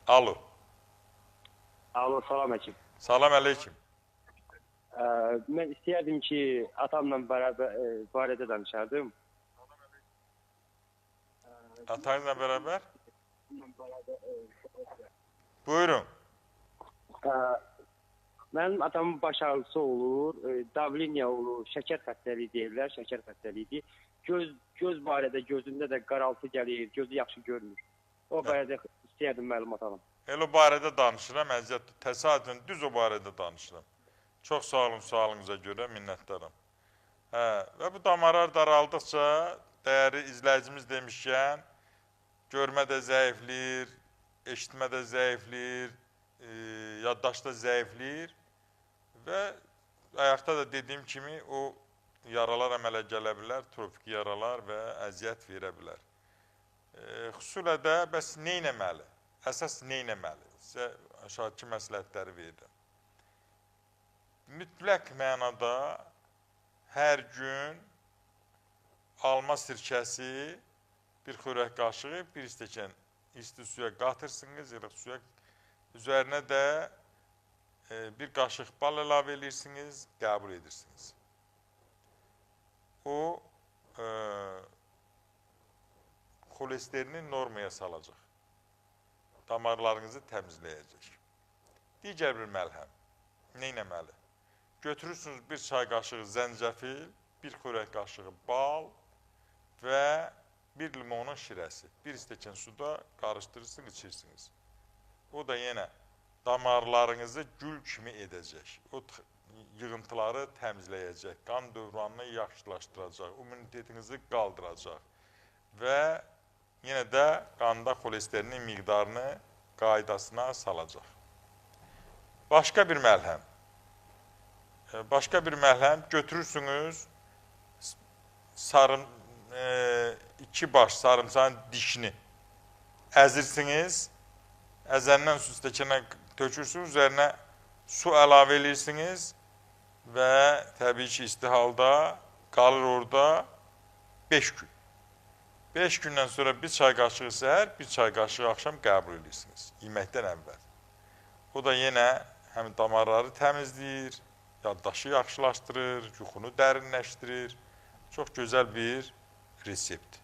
Alo. Alo, salam aleyküm. Salam aleyküm. Mən istəyərdim ki, atamla bərabər barədə danışardım. Atanızla bərabər? Buyurun. Mənim atamın baş ağrısı olur, davliniya olur, şəkər xəstəliyi deyirlər, şəkər xəstəliyidir. Göz barədə gözündə də qaraltı gəlir, gözü yaxşı görmür. O barədə istəyərdim məlumat alım. Elə o barədə danışıram, əziyyət, təsadüfən düz o barədə danışıram. Çox sağ olun sualınıza görə, minnətdaram. Hə, və bu damarlar daraldıqca, dəyərli izləyicimiz demişkən, görmə də zəifləyir, eşitmə də zəifləyir, yaddaş da zəifləyir və ayaqda da dediyim kimi o yaralar əmələ gələ bilər, trofik yaralar və əziyyət verə bilər. Xüsusilə də bəs nə etməli? Əsas nə etməli? Sizə aşağıdakı məsləhətləri verirəm. Mütləq mənada hər gün alma sirkəsi, bir xörək qaşığı, bir stəkan isti suya qatırsınız, ilıq suya, üzərinə də bir qaşıq bal əlavə edirsiniz, qəbul edirsiniz. O, xolesterini normaya salacaq. Damarlarınızı təmizləyəcək. Digər bir məlhəm, nə etməli? Götürürsünüz bir çay qaşığı zəncəfil, bir xörək qaşığı bal və bir limonun şirəsi. Bir stəkan suda qarışdırırsınız, içirsiniz. O da yenə damarlarınızı gül kimi edəcək. O yığıntıları təmizləyəcək, qan dövranını yaxşılaşdıracaq, immunitetinizi qaldıracaq və yenə də qanda xolesterin miqdarını qaydasına salacaq. Başqa bir məlhəm. Başqa bir məlhəm götürürsünüz, iki baş sarımsağın dişini əzirsiniz, əzəndən su stəkanə tökürsünüz, üzərinə su əlavə edirsiniz və təbii ki, isti halda qalır orada 5 gün. 5 gündən sonra bir çay qaşığı səhər, bir çay qaşığı axşam qəbul edirsiniz, yeməkdən əvvəl. O da yenə həm damarları təmizləyir, yaddaşı yaxşılaşdırır, yuxunu dərinləşdirir. Çox gözəl bir resept.